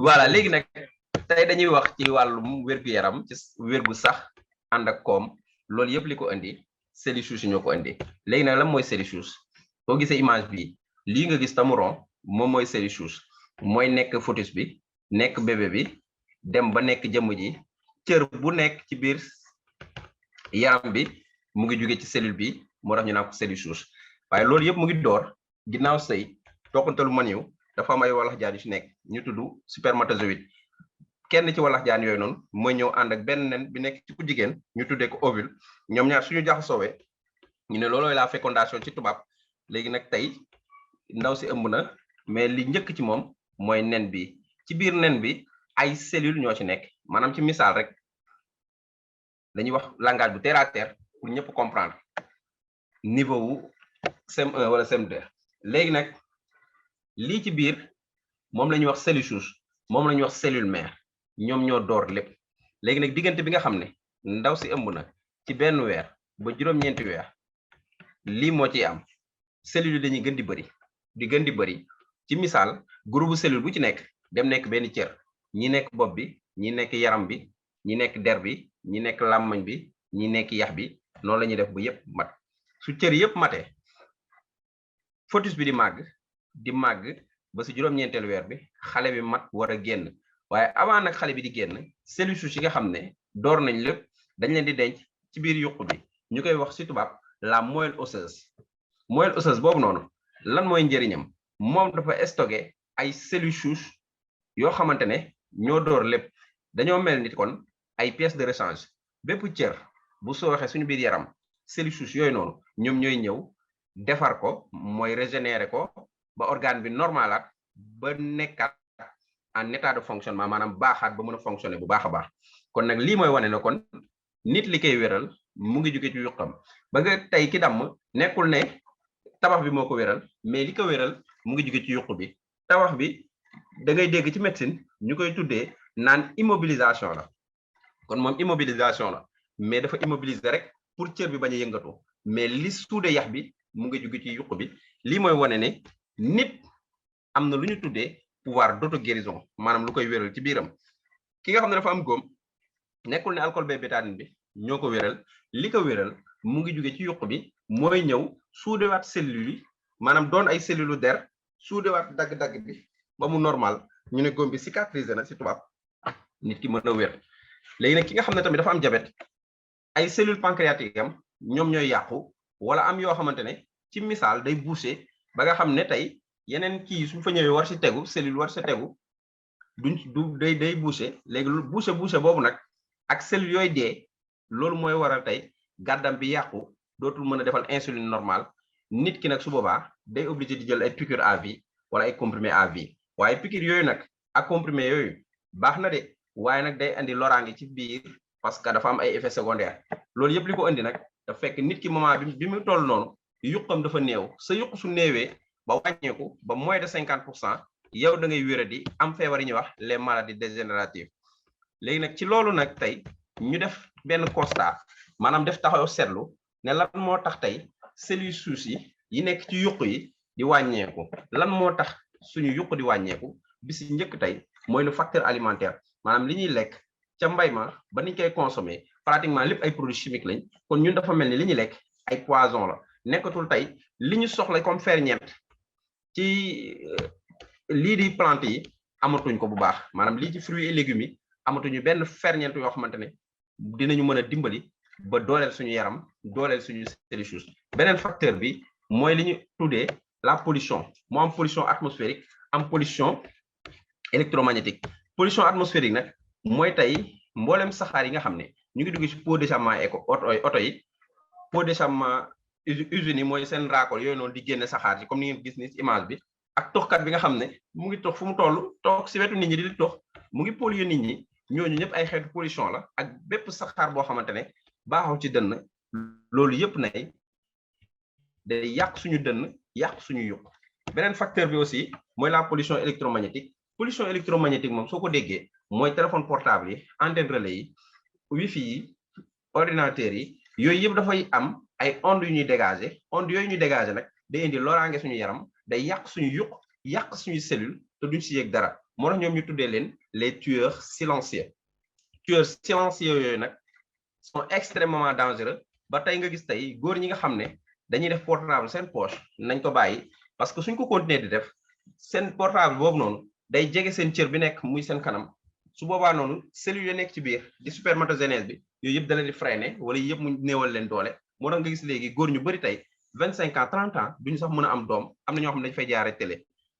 voilà léegi nag tey dañuy wax ci wàllum wér-gu-yaram ci wér-gu sax ànd ak koom loolu yëpp li ko indi cellules souches ñoo ko indi léegi nag lan mooy cellule souche boo gisee image bi lii nga gis tamuron moom mooy cellule souche mooy nekk fœtus bi nekk bébé bi dem ba nekk jëmm ji cër bu nekk ci biir yaram bi mu ngi jóge ci cellule bi moo tax ñu naan ko cellule souche waaye loolu yëpp mu ngi door ginnaaw sëy toqantalu maniw dafa am ay walax jaan yu ci nekk ñu tudd spermatozoïde kenn ci walax jaan yooyu noonu mooy ñëw ànd ak benn nen bi nekk ci ku jigéen ñu tuddee ko ovule ñoom ñaar suñu jaxasoowee ñu ne loolooy la fécondation ci tubaab léegi nag tey ndaw si ëmb na mais li njëkk ci moom mooy nen bi ci biir nen bi ay cellules ñoo ci nekk maanaam ci misaal rek dañuy wax langage bu terre à terre pour ñëpp comprendre niveau wu CM1 wala CM2 léegi nag lii ci biir moom la ñuy wax cellule souche moom la ñuy wax cellule mère ñoom ñoo door lépp léegi nag diggante bi nga xam ne ndaw si ëmb na ci benn weer ba juróom-ñeenti weer lii moo ciy am cellules yi dañuy gën di bëri ci misaal groupe cellule bu ci nekk dem nekk benn cër ñi nekk bopp bi ñi nekk yaram bi ñi nekk der bi ñi nekk làmmañ bi ñi nekk yax bi noonu la ñuy def ba yëpp mat su cër yëpp matee fœtus bi di màgg ba si juróom-ñeenteelu weer bi xale bi mat war a génn waaye avant nag xale bi di génn cellules souches yi nga xam ne door nañ lépp dañ leen di denc ci biir yuq bi ñu koy wax ci tubaab la moelle osseuse boobu noonu lan mooy njëriñam moom dafa stocké ay cellules souches yoo xamante ne ñoo door lépp dañoo mel ni kon ay pièces de rechange bépp cër bu sooxee suñu biir yaram cellules souches yooyu noonu ñoom ñooy ñëw defar ko mooy régénérer ko ba organe bi normalaat ba nekkaat en état de fonctionnement maanaam baaxaat ba mën a fonctionner bu baax a baax kon nag lii mooy wane ne kon nit li koy wéral mu ngi jóge ci yuqam ba nga tey ki damm nekkul ne tabax bi moo ko wéral mais li ko wéral mu ngi jóge ci yuq bi tabax bi da ngay dégg ci médecine ñu koy tuddee naan immobilisation la kon moom immobilisation la mais dafa immobiliser rek pour cër bi bañ a yëngatu mais li suude yax bi mu ngi jóge ci yuq bi lii mooy wane ne nit am na lu ñu tuddee pouvoir d'auto-guérison maanaam lu koy wéral ci biiram ki nga xam ne dafa am góom nekkul ne alcool bay bétadine bi ñoo ko wéral li ko wéral mu ngi jóge ci yuq bi mooy ñëw suudewaat cellules yi maanaam doon ay cellules der suudewaat dagg-dagg bi ba mu normal ñu ne góom bi cicatrisé na ci tubaab nit ki mën a wér léegi nag ki nga xam ne tamit dafa am diabète ay cellules pancréatiques am ñoom ñooy yàqu wala am yoo xamante ne ci misaal day bouché ba nga xam ne tey yeneen kii su fa ñëwee war si tegu cellule war si tegu day bouché léegi lu bouché boobu nag ak cellules yooyu dee loolu mooy waral tey gàddam bi yàqu dootul mën a defal insuline normale nit ki nag su boobaa day obligé di jël ay piqûre à vie wala ay comprimé à vie waaye piqûre yooyu nag ak comprimé yooyu baax na de waaye nag day andi loraange ci biir parce que dafa am ay effets secondaires loolu yëpp li ko andi nag dafa fekk nit ki moment bi mu toll noonu yuqam dafa néew sa yuq su néewee ba wàññeeku ba moins de 50% yow da ngay wéradi am feebar yi ñuy wax les maladies dégénératives léegi nag ci loolu nag tey ñu def benn constat maanaam def taxaw seetlu ne lan moo tax tey cellules souches yi nekk ci yuq yi di wàññeeku lan moo tax suñu yuq di wàññeeku bi si njëkk tey mooy le facteur alimentaire maanaam li ñuy lekk ca mbay ma ba niñ koy consommer pratiquement lépp ay produits chimiques lañ kon ñun dafa mel ni li ñuy lekk ay poison la nekkatul tey li ñu soxla comme ferñeent ci lii di plante yi amatuñ ko bu baax maanaam lii ci fruits et légumes yi amatuñu benn ferñeent yoo xamante ne dinañu mën a dimbali ba dooleel suñu yaram dooleel suñu cellules souches beneen facteur bi mooy li ñu tuddee la pollution moo am pollution atmosphérique am pollution électromagnétique pollution atmosphérique nag mooy tey mboolem saxaar yi nga xam ne ñu ngi dugg ci pot d'échappement oto yi pot d'échappement usines yi mooy seen raakool yooyu noonu di génne saxaar ci comme ni ngeen gis ni ci image bi ak toxkat bi nga xam ne mu ngi tox fu mu toll toog si wetu nit ñi di tox mu ngi polluer nit ñi ñooñu ñëpp ay xeetu pollution la ak bépp saxaar boo xamante ne baaxul ci dënn loolu yëpp nay day yàq suñu dënn yàq suñu yuq beneen facteur bi aussi mooy la pollution électromagnétique moom soo ko déggee mooy téléphone portable yi antenne relais yi wifi yi ordinateurs yi yooyu yëpp dafay am ay ondes yu ñuy dégager ondes yooyu ñuy dégager nag day indi loraange suñu yaram day yàq suñu yuq yàq suñuy cellule te duñ si yëg dara moo tax ñoom ñu tuddee leen les tueurs silencieux yooyu nag sont extrêmement dangereux ba tey nga gis tey góor ñi nga xam ne dañuy def portable seen poche nañ ko bàyyi parce que suñ ko continuer di def seen portable boobu noonu day jege seen cër bi nekk muy seen kanam su boobaa noonu cellules yi nekk ci biir di spermatogenèse bi yooyu yëpp da leen di freiner wala yëpp mu néewal leen doole moo tax nga gis léegi góor ñu bëri tey 25 ans 30 ans duñu sax mën a am doom am na ñoo xam ne dañu fay jaaree télé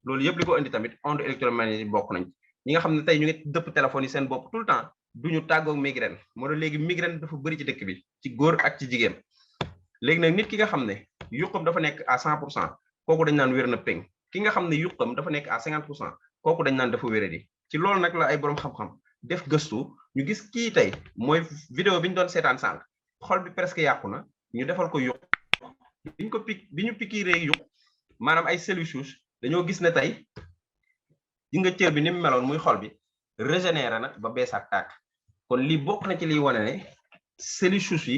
loolu yëpp li ko indi tamit onde électromagnétique bokk nañ ñi nga xam ne tey ñu ngi dëpp téléphone yi seen bopp tout le temps duñu tàggoog migraine moo tax léegi migraine dafa bëri ci dëkk bi ci góor ak ci jigéen léegi nag nit ki nga xam ne yuqam dafa nekk à 100% kooku dañ naan wér na péng ki nga xam ne yuqam dafa nekk à 50% kooku dañ naan dafa wéradi ci loolu nag la ay borom xam-xam def gëstu ñu gis kii tey mooy vidéo bi ñu doon seetaan sànq xol bi presque yàqu na ñu defal ko yuq bi ñu pikiiree yuq maanaam ay cellules souches dañoo gis ne tey yi nga cër bi ni mu meloon muy xol bi régénéré na ba bees ak tàkk kon lii bokk na ci liy wane ne cellules souches yi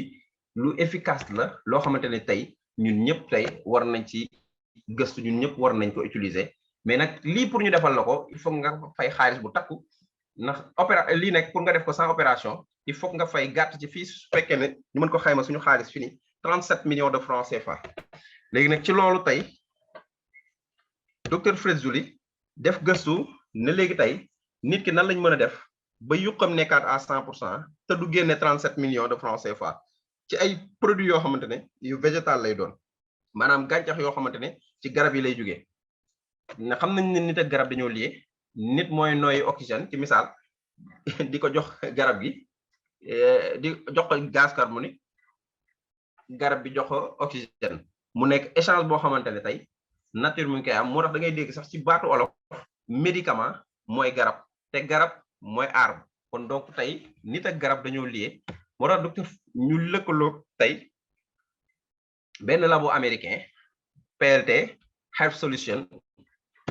lu efficace la loo xamante ne tey ñun ñëpp tey war nañ ci gëstu ñun ñëpp war nañ ko utiliser mais nag lii pour ñu defal la ko il faut nga fay xaalis bu takku ndax lii nag pour nga def ko sans opération il faut nga fay gàtt ci fii su fekkee ne ñu mën ko xayma suñu xaalis fini 37 millions de francs CFA léegi nag ci loolu tey docteur Frezzuli def gëstu ne léegi tey nit ki nan lañ mën a def ba yuqam nekkaat à 100% te du génne 37 millions de francs CFA ci ay produits yoo xamante ne yu végétal lay doon maanaam gàncax yoo xamante ne ci garab yi lay jógee na xam nañ ne nit ak garab dañoo lié nit mooy nooy oxygène ci misaal di ko jox garab gi di jox ko gaz carbonique garab bi jox ko oxygène mu nekk échange boo xamante ne tey nature mu ngi koy am moo tax da ngay dégg sax ci baatu olof médicament mooy garab te garab mooy arbre kon donc tey nit ak garab dañoo lié moo tax docteur ñu lëkkaloo tey benn labo américain PLT Health Solution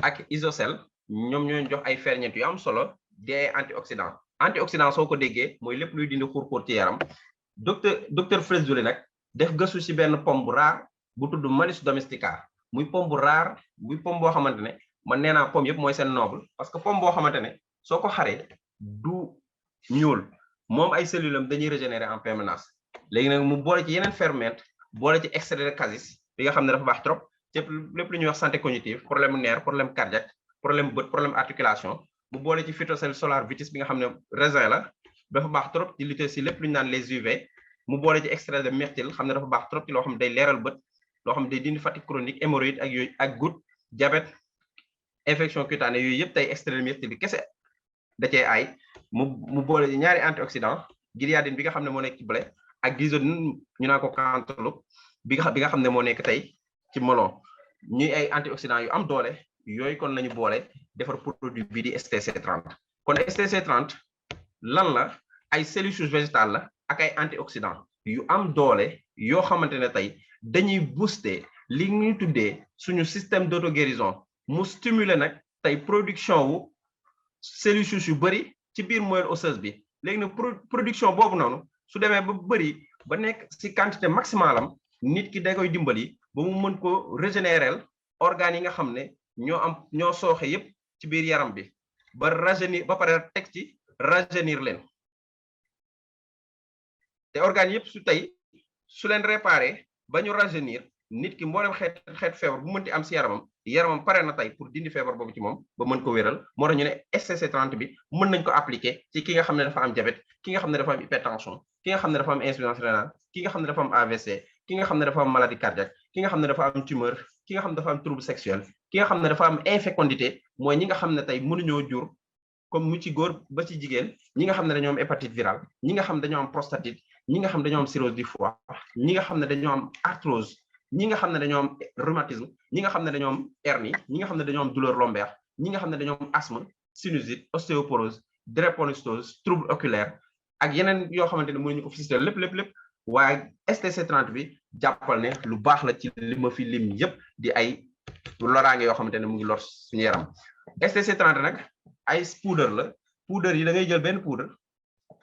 ak Isocell ñoom ñoo jox ay ferñeent yu am solo di ay antioxydant soo ko déggee mooy lépp luy dindi xur-xur ci yaram docteur Frezzuli nag def gëstu ci benn pomme bu rare bu tudd Malus domestica muy pomme bu rare muy pomme boo xamante ne man nee naa pomme yëpp mooy seen noble parce que pomme boo xamante ne soo ko xaree du ñuul moom ay cellules am dañuy régénérer en permanence léegi nag mu boole ci yeneen ferñeent boole ci extrait de cassis bi nga xam ne dafa baax trop ci lépp lu ñuy wax santé cognitive problème nerf problème cardiaque problème bët problème articulation mu boole ci phytocell solar vitis bi nga xam ne raisin la dafa baax trop ci lutter si lépp lu ñu naan les UV mu boole ci extrait de myrtille xam ne dafa baax trop ci loo xam ne day leeral bët loo xam ne day dindi fatigue chronique hémorroïde ak yooyu ak goutte diabète infection cutanée yooyu yëpp tey extrait de myrtille bi kese da cee ay mu boole ci ñaari antioxydant gliadine bi nga xam ne moo nekk ci blé ak gisodine ñu naan ko cantaloupe bi nga xam ne moo nekk tey ci melon ñuy ay antioxydant yu am doole yooyu kon lañu boole defar produit bii di STC30 kon STC30 lan la ay cellules souches végétales la ak ay antioxydant yu am doole yoo xamante ne tey dañuy booster li ñuy tuddee suñu système d'auto-guérison mu stimuler nag tey production wu cellules souches yu bëri ci biir moelle osseuse bi léegi nag production boobu noonu su demee ba bëri ba nekk ci quantité maximale am nit ki da koy dimbali ba mu mën ko régénérer organes yi nga xam ne ñoo sooxe yépp ci biir yaram bi ba rajeunir ba pare teg ci rajeunir leen te organes yépp su leen réparer ba ñu rajeunir nit ki mboolem xeet feebar bu mënti am ci yaramam pare na tey pour dindi feebar boobu ci moom ba mën ko wéral moo tax ñu ne STC30 bi mën nañ ko appliquer ci ki nga xam ne dafa am diabète ki nga xam ne dafa am hypertension ki nga xam ne dafa am insuffisance rénale ki nga xam ne dafa am AVC ki nga xam ne dafa am maladie cardiaque ki nga xam ne dafa am tumeur ki nga xam ne dafa am trouble sexuel ki nga xam ne dafa am infécondité mooy ñi nga xam ne tey mënuñoo jur comme mu ci góor ba ci jigéen ñi nga xam ne dañoo am hépatite virale ñi nga xam ne dañoo am prostatite ñi nga xam ne dañoo am cirrhose du foie ñi nga xam ne dañoo am arthrose ñi nga xam ne dañoo am rhumatisme ñi nga xam ne dañoo am hernie ñi nga xam ne dañoo am douleur lombaire ñi nga xam ne dañoo am asthme sinusite ostéoporose drépanocytose trouble oculaire ak yeneen yoo xamante ne mënuñu ko fister lépp waaye STC30 bi jàppal ne lu baax la ci li ma fi lim yépp di ay loraange yoo xamante ne mu ngi lor suñu yaram STC30 nag ay poudre la poudre yi da ngay jël benn poudre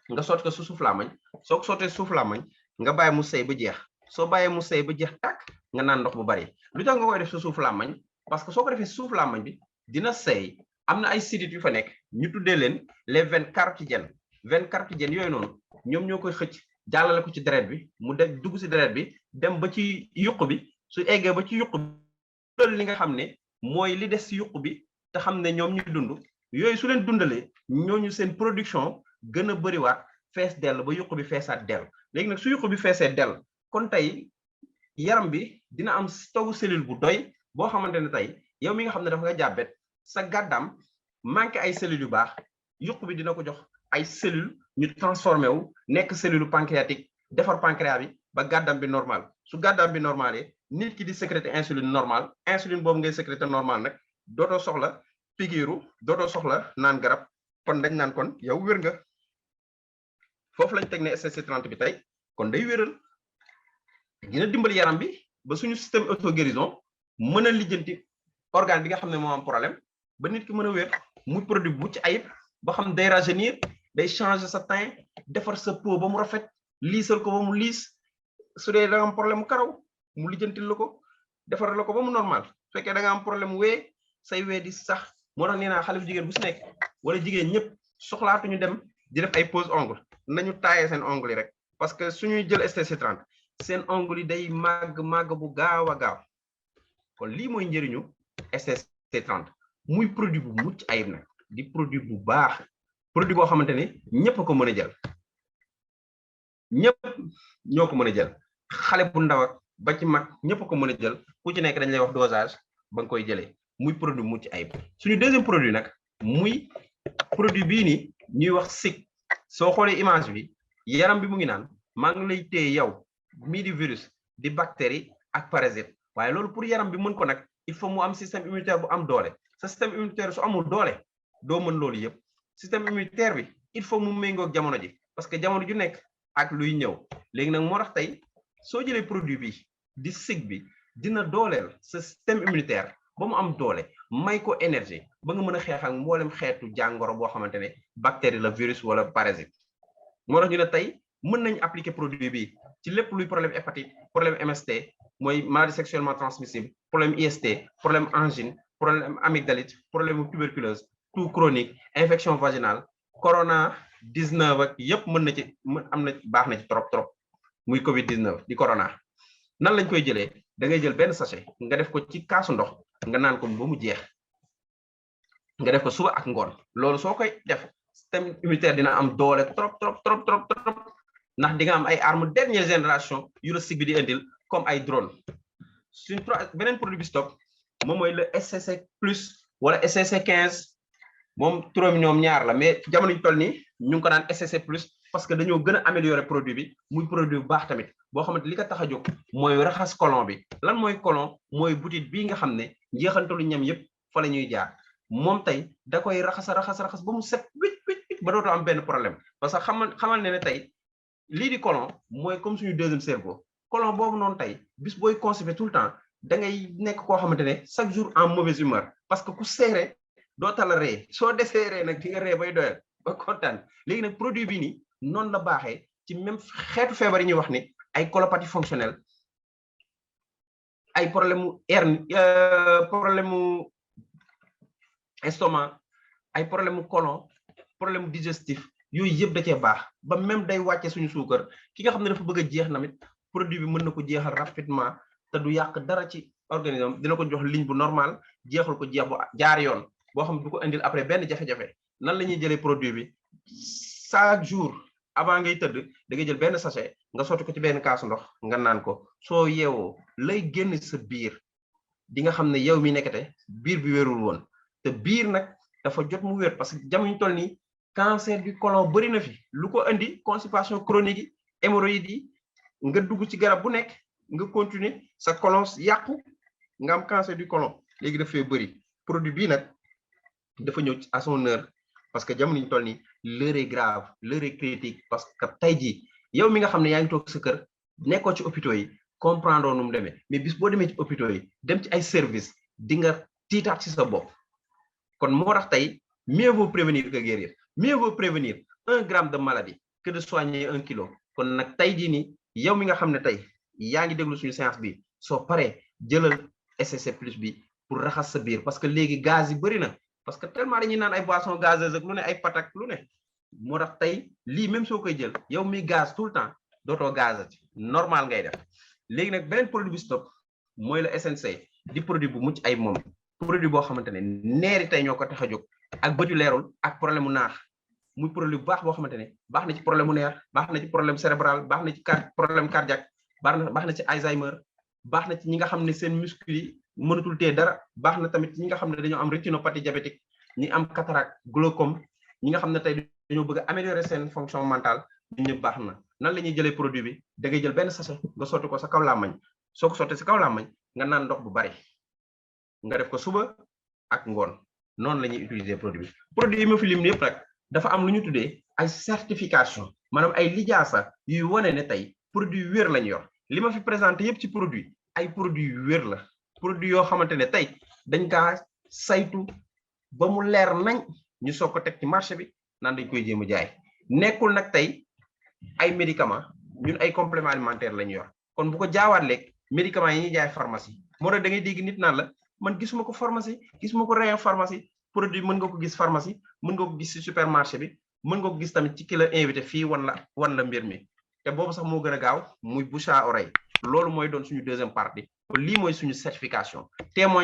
nga sotti ko suuf làmmiñ soo ko sottee suuf làmmiñ nga bàyyi mu sey ba jeex soo bàyyee mu sey ba jeex tàkk nga naan ndox bu bari lu tax nga koy def sa suuf làmmiñ parce que soo ko defee suuf làmmiñ bi dina seey am na ay sidit yu fa nekk ñu tuddee leen les veines carotidiennes yooyu noonu ñoom ñoo koy xëcc jàllale ko ci deret bi mu def dugg ci deret bi dem ba ci yuq bi su eggee ba ci yuq bi loolu li nga xam ne mooy li des ci yuq bi te xam ne ñoom ñu dund yooyu su leen dundalee ñooñu seen production gën a bëriwaat fees dell ba yuq bi feesaat dell léegi nag su yuq bi feesee dell kon tey yaram bi dina am stock cellule bu doy boo xamante ne tey yow mi nga xam ne dafa nga jàbbet sa gàddam manqué ay cellules yu baax yuq bi dina ko jox ay cellules ñu transformé wu nekk cellule pancréatique defar pancréas bi ba gàddam bi normal su gàddam bi normalé nit ki di sécréter insuline normal insuline boobu ngay sécréter normal nag dootoo soxla pikiiru dootoo soxla naan garab kon dañ naan kon yow wér nga foofu lañ teg ne STC30 bi tey kon day wéral dina dimbali yaram bi ba suñu système auto-guérison mën a lijjanti organe bi nga xam ne moo am problème ba nit ki mën a wér muy produit bu ci ayib ba xam day rajeunir day changer sa teint defar sa peau ba mu rafet liisal ko ba mu liis su dee da nga am problème mu karaw mu lijjantil la ko defar la ko ba mu normal su fekkee da nga am problème wee say wee di sax moo tax nee naa xale bu jigéen bu si nekk wala jigéen ñëpp soxlaatuñu dem di def ay pose ongle nañu taayee seen ongle yi rek parce que suñuy jël STC30 seen ongle yi day màgg bu gaaw a gaaw kon lii mooy njëriñu STC30 muy produit bu mucc ayib nag di produit bu baax produit boo xamante ne ñëpp ko mën a jël ñëpp ñoo ko mën a jël xale bu ndaw ak ba ci mag ñëpp ko mën a jël ku ci nekk dañ lay wax dosage ba nga koy jëlee muy produit mucc ayib suñu deuxième produit nag muy produit bii ni ñuy wax SIC soo xoolee image bi yaram bi mu ngi naan maa ngi lay téye yow mii di virus di bactérie ak parasite waaye loolu pour yaram bi mën ko nag il faut mu am système immunitaire bu am doole sa système immunitaire su amul doole doo mën loolu yëpp système immunitaire bi il faut mu méngoog jamono ji parce que jamono ju nekk ak luy ñëw léegi nag moo tax tey soo jëlee produit bi di SIC bi dina dooleel sa système immunitaire ba mu am doole may ko énergie ba nga mën a xeex ak mboolem xeetu jàngoro boo xamante ne bactérie la virus wala parasite moo tax ñu ne tey mën nañu appliquer produit bi ci lépp luy problème hépatite problème MST mooy maladie sexuellement transmissible problème IST problème angine problème amygdalite problème tuberculose toux chronique infection vaginale corona 19 ak yëpp mën na ci am na baax na ci trop muy covid 19 di corona nan lañ koy jëlee da ngay jël benn sachet nga def ko ci kaasu ndox nga naan ko ba mu jeex nga def ko suba ak ngoon loolu soo koy def système immunitaire dina am doole trop ndax di nga am ay armes dernière génération yu la SIC bi di indil comme ay drone suñ beneen produit bi stop moom mooy le SCC plus wala SCC15 moom turam ñoom ñaar la mais jamono ñu toll nii ñu ngi ko naan SCC plus parce que dañoo gën a améliorer produit bi muy produit bu baax tamit boo xamante li ko tax a jóg mooy raxas colon bi lan mooy colon mooy butit bii nga xam ne njeexantalu ñam yëpp fa la ñuy jaar moom tey da koy raxas ba mu set wicc ba dootoo am benn problème parce que xamal ne tey lii di colon mooy comme suñu deuxième cerveau colon boobu noonu tey bis booy constipé tout le temps da ngay nekk koo xamante ne chaque jour en mauvaise humeur parce que ku seere doo tala ree soo desee ree nag di nga ree bay doyal ba kontaan léegi nag produit bi nii noonu la baaxee ci même xeetu feebar yi ñuy wax ni ay colopathie fonctionnelle ay problème mu hernie problème mu estomac ay problème mu colon problème mu digestif yooyu yëpp da cee baax ba même day wàcce suñu suukar ki nga xam ne dafa bëgg a jeex namit produit bi mën na ko jeexal rapidement te du yàq dara ci organisme dina ko jox ligne bu normal jeexal ko jeex bu jaar yoon boo xam ne du ko indil après benn jafe-jafe nan la ñuy jëlee produit bi chaque jour avant ngay tëdd da ngay jël benn sachet nga sotti ko ci benn kaasu ndox nga naan ko soo yeewoo lay génn sa biir di nga xam ne yow mi nekkate biir bi wérul woon te biir nag dafa jot mu wér parce que jamono ñu toll nii cancer du côlon bëri na fi lu ko indi constipation chronique yi hémorroïdes yi nga dugg ci garab bu nekk nga continuer sa côlon yàqu nga am cancer du côlon léegi dafay bëri produit bii nag dafa ñëw à son heure parce que jamono ñu toll nii l'heure est grave l'heure est critique parce que tey jii yow mi nga xam ne yaa ngi toog sa kër nekkoo ci hôpitaux yi comprendre nu mu demee mais bis boo demee ci hôpitaux yi dem ci ay service di nga tiitaat ci sa bopp kon moo tax tey mieux vaut prévenir que guérir mieux vaut prévenir 1 gramme de maladie que de soigner 1 kilo kon nag tey jii nii yow mi nga xam ne tey yaa ngi déglu suñu séance bi soo paree jëlal SCC plus bi pour raxas sa biir parce que léegi gaz yi bëri na parce que tellement dañuy naan ay boissons gazeuses ak lu ne ay patak lu ne moo tax tey lii même soo koy jël yow mi gaz tout le temps dootoo gazati normal ngay def léegi nag beneen produit bi stop mooy la SNC di produit bu mucc ay moom produit boo xamante ne neeri tey ñoo ko tax a jóg ak bëtu leerul ak problème mu naax muy produit bu baax boo xamante ne baax na ci problème mu neer baax na ci problème cérébral baax na ci problème cardiaque baax na ci Alzheimer baax na ci ñi nga xam ne seen muscle yi mënatul tee dara baax na tamit ñi nga xam ne dañoo am rétinopathie diabétique ñi am cataracte glaucome ñi nga xam ne tey dañoo bëgg a améliorer seen fonction mentale ñun ñëpp baax na nan la ñuy jëlee produit bi da ngay jël benn sachet nga sotti ko sa kaw làmmañ soo ko sottee sa kaw làmmañ nga naan ndox bu bari nga def ko suba ak ngoon noonu la ñuy utiliser produit bi produit yi ma fi lim yëpp nag dafa am lu ñu tuddee ay certification maanaam ay lijaasa yuy wane ne tey produit yu wér lañ yor li ma fi présenté yëpp ci produit ay produit yu wér la produit yoo xamante ne tey dañ kaa saytu ba mu leer nañ ñu soog ko teg ci marché bi naan dañ koy jéem a jaay nekkul nag tey ay médicament ñun ay complément alimentaire lañ yor kon bu ko jaawaat leeg médicament yi ñuy jaay pharmacie moo tax da ngay dégg nit naan la man gisuma ko pharmacie gisuma ko rayon pharmacie produit mën nga ko gis pharmacie mën nga ko gis ci supermarché bi mën nga ko gis tamit ci ki la invité fii wan la mbir mi te boobu sax moo gën a gaaw muy bouche à oreille loolu mooy doon suñu deuxième partie lii mooy suñu certification témoin